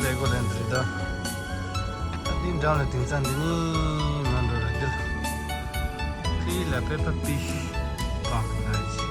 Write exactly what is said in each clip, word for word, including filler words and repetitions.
ལས་སྒོ་ལེན་དུ་རེད་ད། ད་འདི་འགྲམ་ལ་དེང་སང་འདི་ནི་མ་འགྲོ་ར་འདི་ལ། ཕི་ལ་པེ་པ་པི་ཤི་པང་ན་ཅི།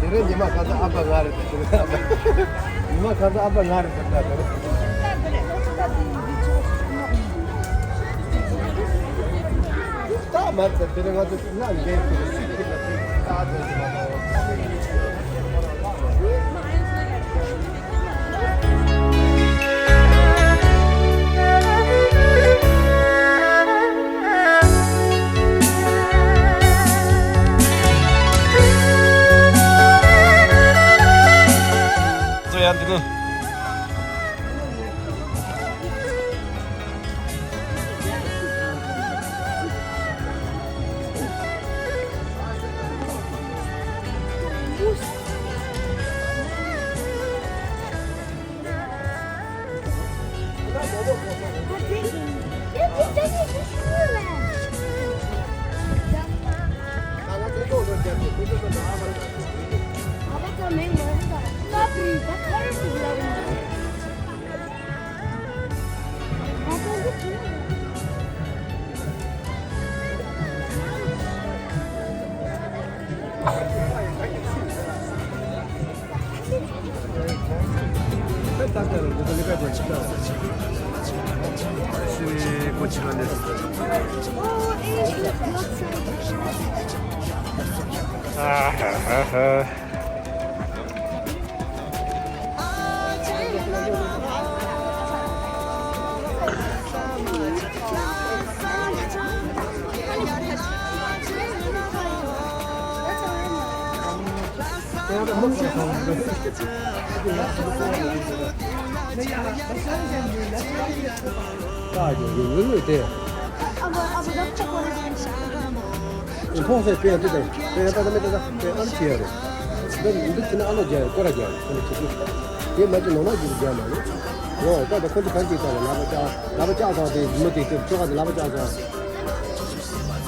དེ་རིང་ཉི་མ་ཁ་སང་ཨ་ཕ་ང་རེད་ད། དེ་རིང་ཨ་ཕ། ཉི་མ་ཁ་སང་ཨ་ཕ་ང་རེད་ད་ད་དེ་རིང་། ད་མ་རེད་ད། དེ་རིང་ང་ཚོ་ང་འགན་ཁུར་སྲིད་ཁྱེད་ལ་དེ་ད་དེ་ཞིག་མ་གཏོགས། ཚོ་ཡང་འདི་ནི། ཕོངས་སེ་པེ་ཡ་ཏི་ཏ་པེ་ཡ་ཏ་ཏ་མེ་ཏ་ཏ་པེ་ཨ་ལ་ཆེ་ཡ་རེད། འདི་འདི་ཚེ་ན་ཨ་ལོ་རྒྱ་ཡ་ཀོ་ར་རྒྱ་ཡ་ཁོ་ནི་ཆེ་ཆེ། དེ་མ་ཅི་ནོ་མ་ཅི་རྒྱ་མ་རེད། ཡོང་ད་ད་ཁོ་འདི་གང་ཅིག་ད་ལ་ལ་བ་ཅག་ལ་བ་ཅག་ཚང་དེ་མི་དེ་དེ་ཅོ་ག་དེ་ལ་བ་ཅག་ཚང་།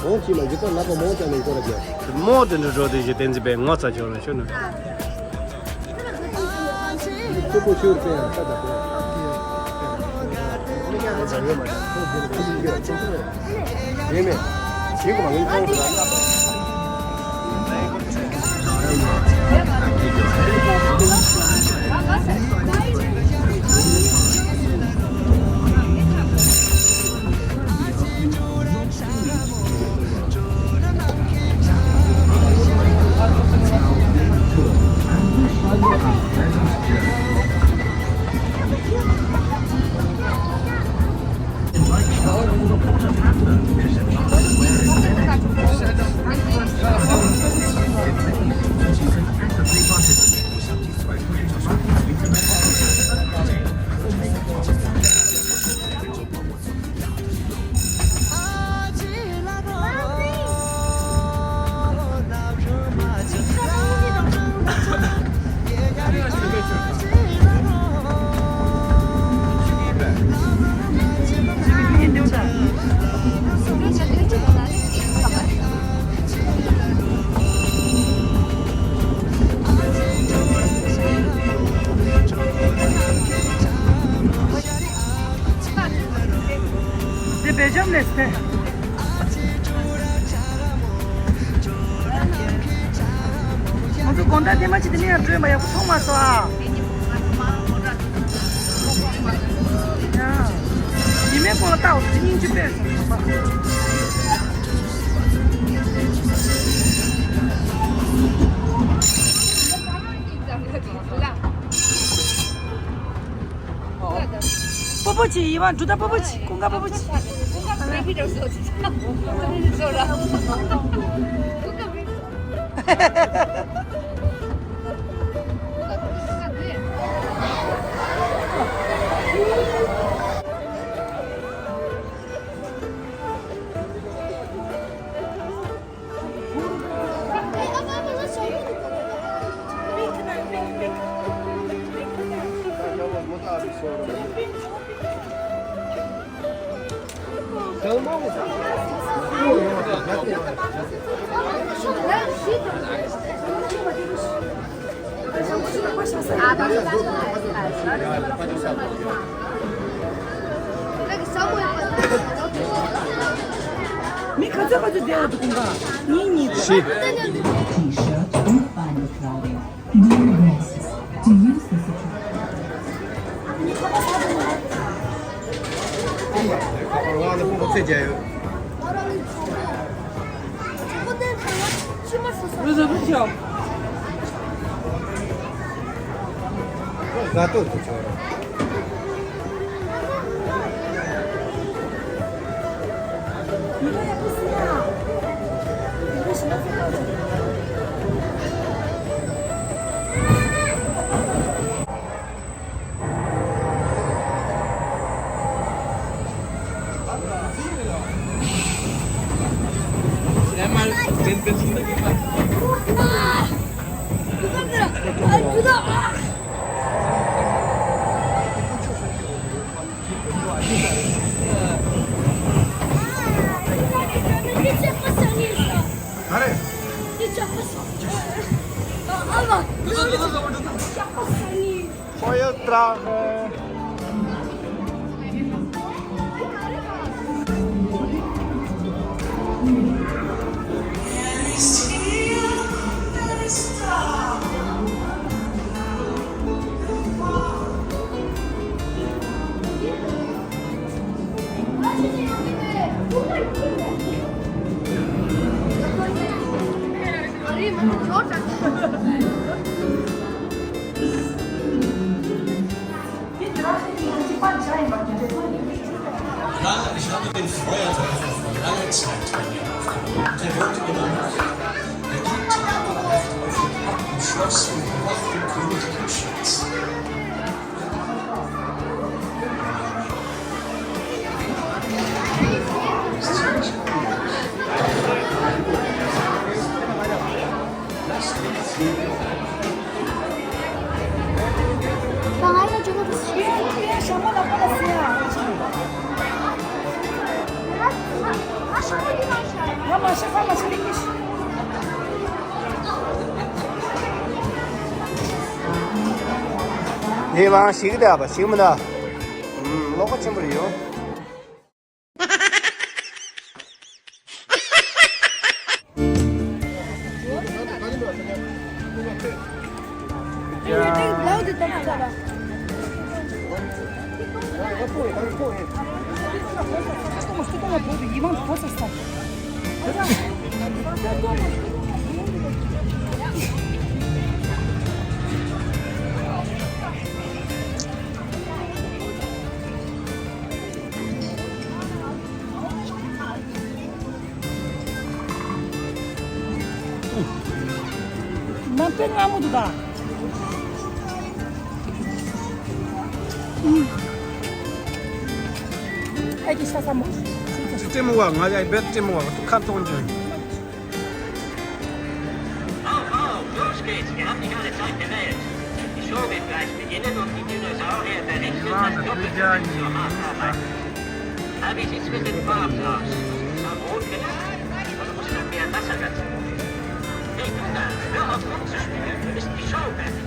འོང་ཅི་མ་འཇིག་པ་ལ་བ་མོ་ཅག་ནི་ཀོ་ར་རྒྱ་ཡ། མོ་དེ་འདྲ་འགྲོ་དེ་ཞེ་བསྟན་ཚེ་པའི་ངོ་ཚ་ཆོག་ར་ཤོད་ན། ཁྱོད་པོ་ཤོར་པས་ཡང་ས་ད་པས། ཡེ་མེ། འདི་སྦེལ་ཇམ་ལས་ཏེ། ང་ཚོ་དགོང་དག་དེ་མ་ཅིག་དེ་ནས་ཡང་སྤྲོད་མ་ཡག་པོ་མཐོང་མ་སོང་ཨ། ཡ། ཉི་མའི་སྐོར་ལ་ལྟ་བ་ཅི་སྙིང་རྗེ་དཔེ་སོང་བ། སྤོ་པོ་ཆེ་ཡིན་བ་འབྲུ་ད་སྤོ་པོ་ཆེ་ཀུན་དགའ་སྤོ་པོ་ཆེ། མི་ག་ཚོད་ག་ཚོད་བསྡད་ཡོད་འདུག་ག་གཉིས་གཉིས། T-shirt and pant clothing. Wear glasses to use this attraction. Rainer, ich habe den Feuerteufel vor langer Zeit bei mir aufgenommen. Der wohnt immer noch. Er gibt die Nacht oft auf und ab im Schloss und bewacht den königlichen Schatz. དེ་མང་ཞིག་གི་བསྡད་པ་ཞིག་མི་འདུག་ཨུམ། ཀློག་པ་ཆེན་པོ་རེད་ཡོ། Что там, что там, что там, Иван, просто встал. ནམ་པའི་སྔ་མོ་འདུག་ད། ཨེ་ཀི་ཤ་ས་མོ། ལྟད་མོ་བ་ང་ཡ་བེད་ལྟད་མོ་བ་ཁ་མཐོང་ཅན། Auf, auf, los geht's, wir haben nicht alle Zeit der Welt. Die Show wird gleich beginnen und die Dinosaurier berichten das Doppelte zur Haararbeit. Aber wie sieht's mit den Farben aus? Soll rot gelöscht werden? Oder muss noch mehr Wasser dazu? Hey, du da, hör auf rumzuspielen, wir müssen die Show beenden.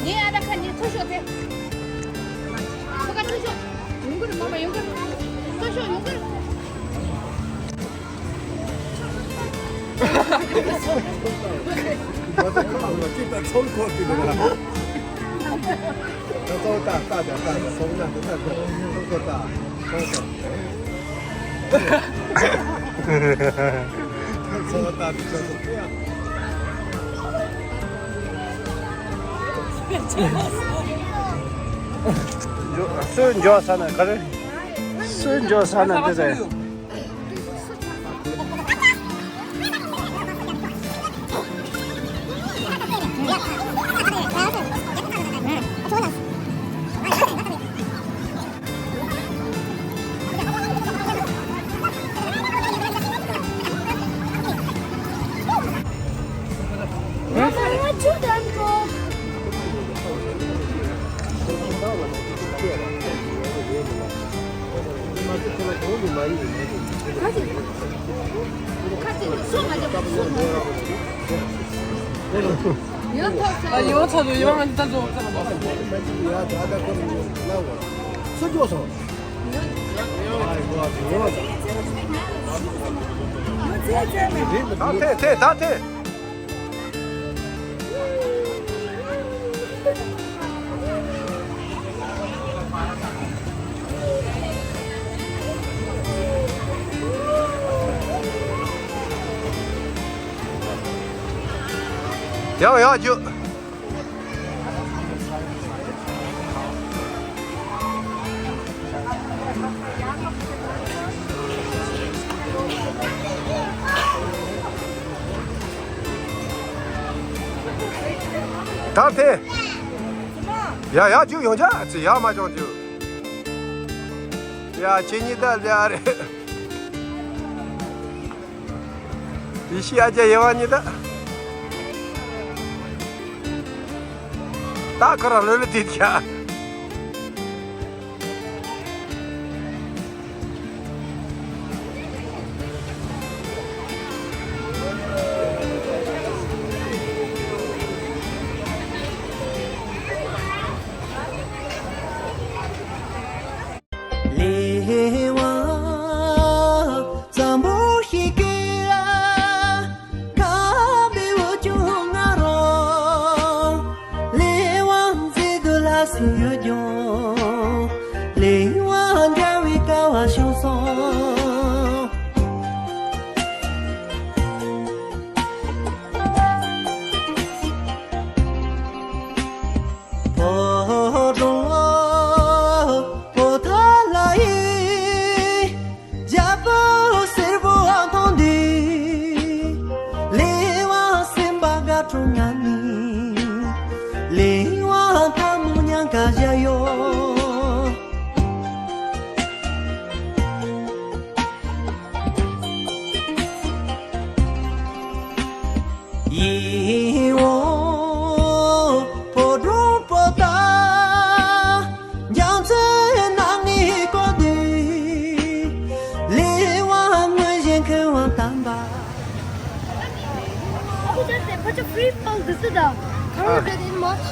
ངའི་ཨ་ད་ཁ་ཉིན་ཚུར་ཤོག་དེ། ཁོ་ཁ་ཚུར་ཤོག་ཡོང་གི་རེད། མ་མ་ཡོང་གི་རེད། ཚུར་ཤོག་ཡོང་གི་རེད། སུ་འཇོག་ས་ན་ག་རེ། སུ་འཇོག་ས་ན་འདི་རེད། ཡིན་ཚར་དུས་ཡིན་ང་འདི་ལྟར་འགྲོ་ཚར་བ། སུ་འགྱོ་སོང་། ད་ཐེ་ཐེ་ད་ཐེ། ཡག་ཡག་རྒྱུ། ད་དེ། ཡ་ཡ་རྒྱུག་ཡོང་ཆ་ཚེ་ཡ་མ་ཅོང་རྒྱུག་ཡ་ཁྱེད་གཉིས་ད་ལེ་ཨ་རེད། ཡེ་ཤེས་ཨ་ཅག་ཡེ་བ་གཉིས་ད། ད་ཁོ་རང་ལོས་ལོས་དེ་ཁྱ། ལེ་དབང་བཟང་པོ་ཞིག་གིས་ཁམས་པའི་འོ་ཆུ་ང་རོ། ལེ་དབང་མཛེས་སྡུག་ལ་སུ་ཡོད་ཀྱང་། ལེ་དབང་འདྲ་བའི་སྐལ་བ་བྱུང་སོང་། ཕོ་བྲང་བོ་ཐ་ལ་ཡི། རྒྱལ་པོ་སེར་པོའང་མཐོང་དུས། ལེ་དབང་སེམས་པ་དགའ་སྤྲོ་ངང་ནས། ལེ་དབང་ཐལ་མོ་ཉམས་ཁ་བཞག་ཡོད། ཡིད་འོང་ཕོ་བྲང་པོ་ཏ། རྒྱ་མཚོའི་ནང་ནས་བསྐོར་དུས། ལེ་དབང་ངུ་བཞིན་ཁུ་བ་དམ་པ། Who does that? Put your free fall. This is the. How is it in March?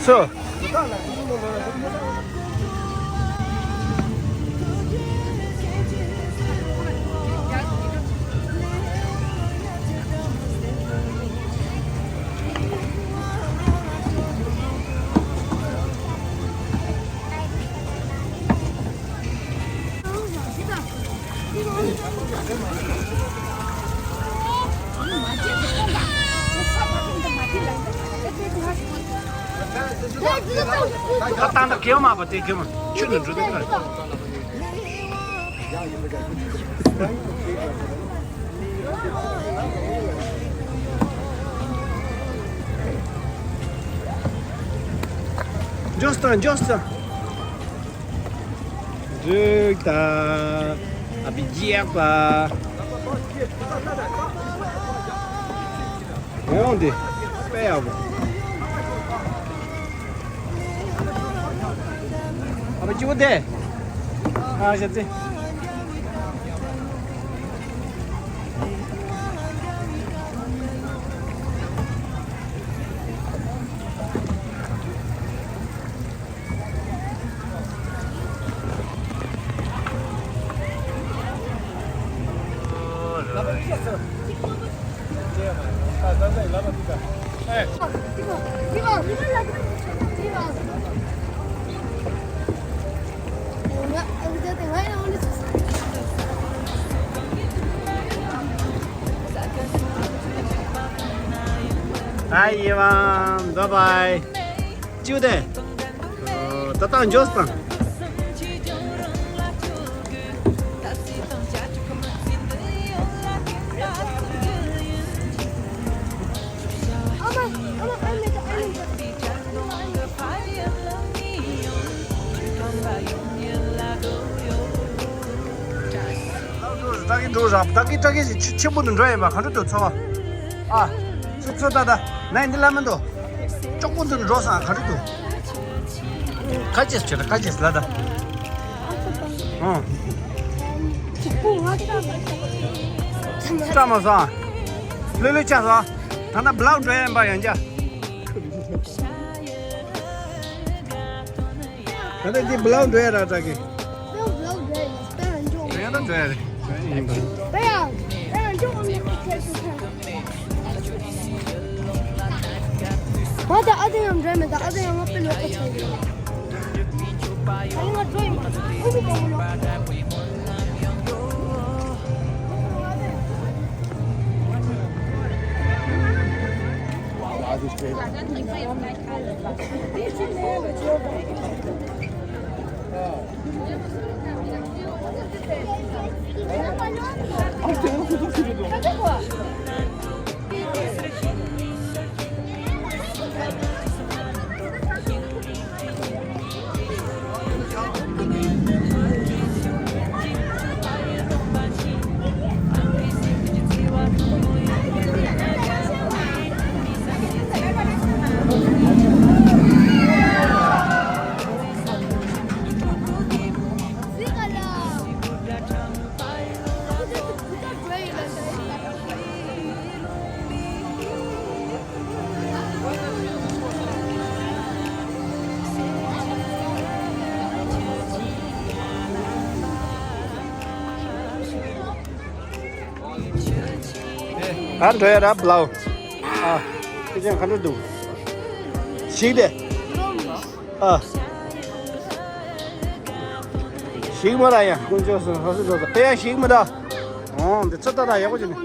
སུ། ད་ཏང་ད་གེ་མ་པ་དེ་གེ་མ་ཆུ་ནི་འགྲོ་དེ་ག་འཇོག་སྟངས་འཇོག་སྟངས། འགྲིག་ད། ཨ་བི་རྒྱག་པ། ཡོང་འདི། དཔེ་ཡག་པོ། ཨ་བི་སྐྱིད་པོ་དེ། ཨ་ཞེ་ཙི། Hi, Ivan. Bye bye. ཅིའུ་ཏེ། ད་ལྟ་འཇོག་སྟངས། ཏྲ་གི་འགྲོ་ར། ཏྲ་གི་ཏྲ་གི་ཆེ་ཆེན་པོ་དུ་འགྲོ་ཡིན་པ་ག་འདྲ་འདུག་ཚོར་བ། ཨ། ཚོ་ཚོ་ད་ད། ན་འདི་ལ་མི་འདུག་ཅོག་པོ་འདི་འགྲོ་སང་ག་འདྲ་འདུག་ཁ་ཅེས་བྱེད་ད་ཁ་ཅེས་ལ་ད། ཨོ། སྐྲ་མ་སང་། ལོས་ལོས་ཆ་སང་། ད་ན་བློག་འགྲོ་ཡིན་པ་ཡང་ཅག་ད་ལྟ་འདི་བློག་འགྲོ་ཡ་ར་ཏྲ་གི། རེད་ད་འགྲོ་ཡ་རེད། ད་ཡ། ད་ཡ་འགྲོ་ཨ་མི་ཁྱེར་སུ་ཁྱེར། ང་ད་ཨ་ཏི་ཡང་འགྲོ་མེད་ད་ཨ་ཏི་ཡང་ང་པི་ལོག་ག་ཆེ་ཡོད། ཨ་ཡ་ང་འགྲོ་ཡིན་མ་ཨ་མི་ག་མོ་ལོག་གར་འགྲོ་ཡ་རབ་ལའོ། ཨ། ཁྱེད་ཅག་ག་འདྲ་འདུག་ཞིག་དེ། ཨ། ཞིག་མ་ར་ཡ། དཀོན་མཆོག་གསུམ་ཧ་སུ་ལོ་ས་དེ་ཡ་ཞིག་མི་འདྲ། འོང་འདི་ཚོ་ཏག་ཏག་ཡག་པོ་བྱས་ནས་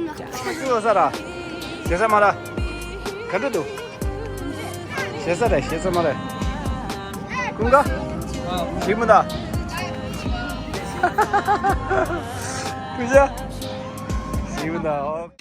ཁ་ཆུ་ཡོད་ས་ར། ཞེ་ས་མ་ར། ག་འདྲ་འདུག་ཞེ་ས་རེད། ཞེ་ས་མ་རེད། ཀུན་དགའ། ཞིག་མི་འདུག་ཀུན་ཤ། ཞིག་མི་འདུག་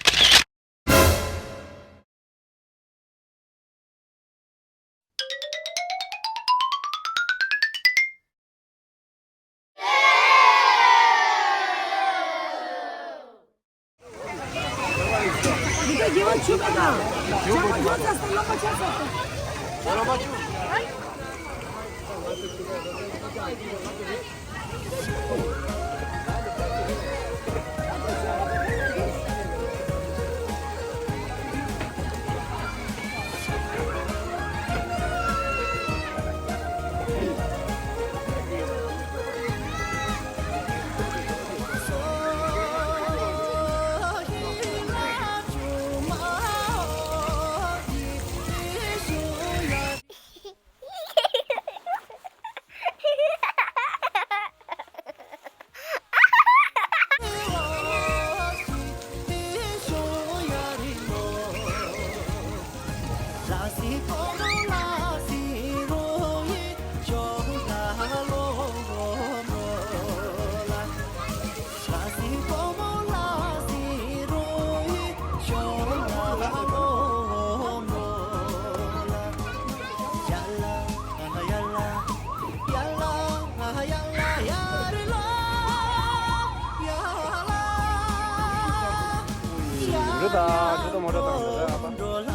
འགྲོ་དང་འགྲོ་དང་མ་འགྲོ་དང་འགྲོ་དང་།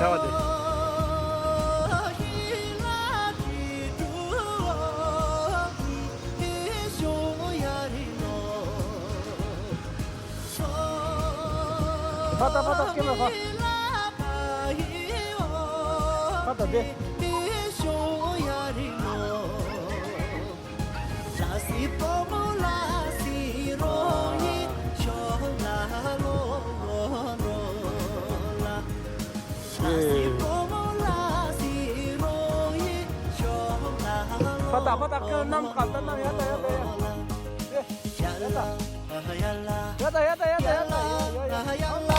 ཤ་བ་དེ། ཕ་ད་ཕ་ད་སྐེ་ལ་ཕ། ཕ་ད་དེ། ཕ་ད་ཕ་ད་ཀ་ནམ་ཁ་ད་ནམ་ཡ་ད་ཡ་ད་ཡ། ཡ་ད་ཡ་ད་ཡ་ད་ཡ་ད་ཡ་ཡ་ཡ།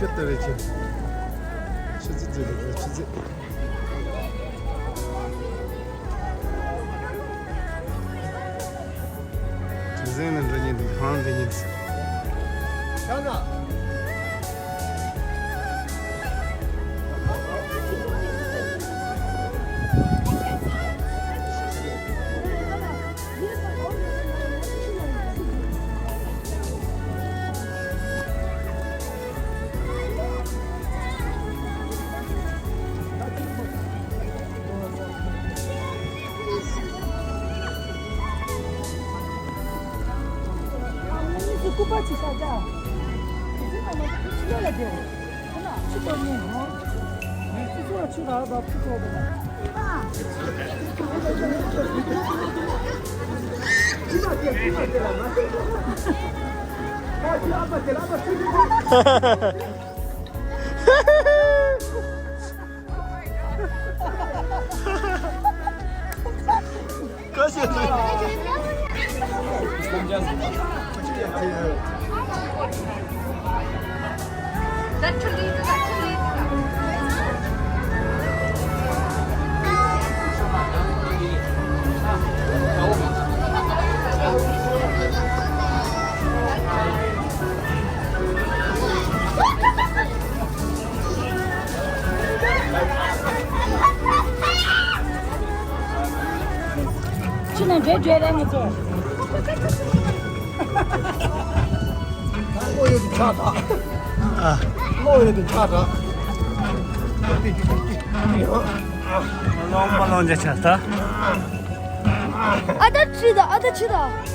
ཁྱོད་ལྟ་བའི་ཆེ། ཆུ་ཚོད་ཙམ་རེད། ཆུ་ཚོད། ཆུ་ཚོད་ནས་འགྲོ་ཉིན་དང་གང་འགྲོ་ཉིན། སྐུ་པར་ཅིག་བཞག་ཅག་ཁྱི་ཚོ་ལ་བསྡད། ཁོ་ན་ཁྱི་ཚོ་ཉན་ཧོ། ཁྱི་ཚོ་ལ་ཆུ་རག་པ་ཁྱི་ཚོ་དང་། ཕྱི་ནས་འདྲེ་འདྲེ་རེད་ང་ཚོ། ཨ། ལོང་མ་ལོང་ཇ་ཆ་ད། ཨ་ད་ཁྲིད་ད། ཨ་ད་ཁྲིད་ད།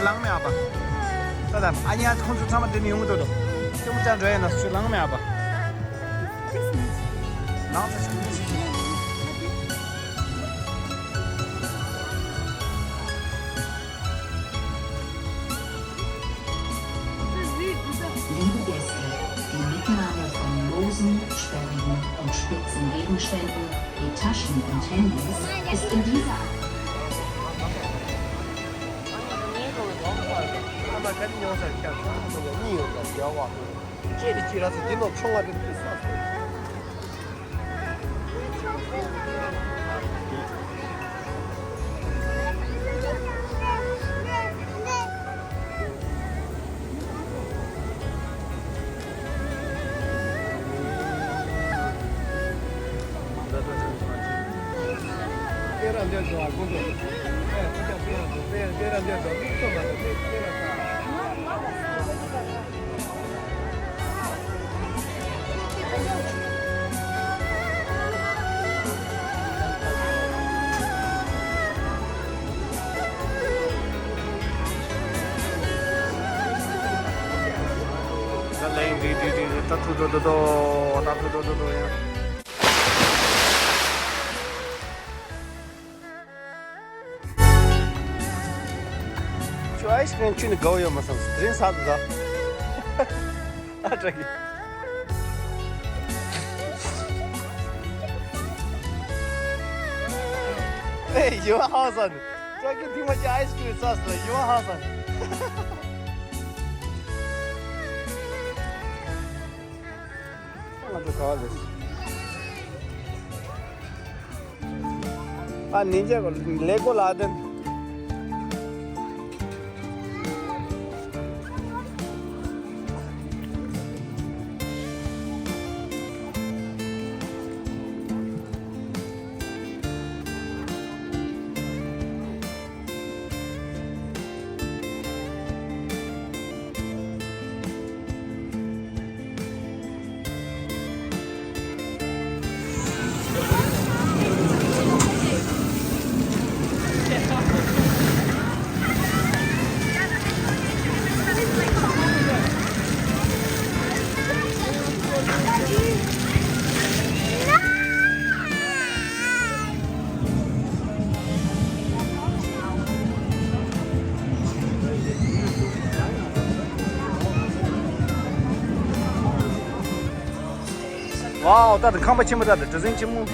ལངས་མེད་ཨ་ཕ། ད་ད་ཨ་ཉལ་ཁོང་ཚོ་ཚང་མ་འདི་ནས་ཡོང་གི་འདུག་དོ། ལྕམ་མོ་ཅག་འགྲོ་ཡ་ན་ཚུར་ལངས་མེད་ཨ་ཕ། ལངས་ཚ་ཞིག་མི་ཞིག Liebe Gäste, die Mitnahme von losen, sperrigen und spitzen Gegenständen wie Taschen und Handys ist in dieser ཁྱོད་ཨའི་སི་ཀྲིམ་ཁྱོད་ནི་དགའ་བོ་ཡོད་མ་སོང་། དེ་རིང་ཟ་དུ་ཟ། ཨ་ཀྲ་གི། ཨེ་ཡོད་ཧ་ས་ནི། ཀྲ་གི་ཐིག་མ་ཅི་ཨའི་སི་ཀྲིམ་ཟ་ཟ་ཡོད་ཧ་ས་ནི། ང་ཚོ་ག་བ་རེད། ཨ་ནི་ཇ་ལེ་གོ་ལ་དན། ཝའོ། ད་དེ་ཁང་པ་ཆེན་པོ། ད་དེ་གྲུ་གཟིངས་ཆེན་མོ།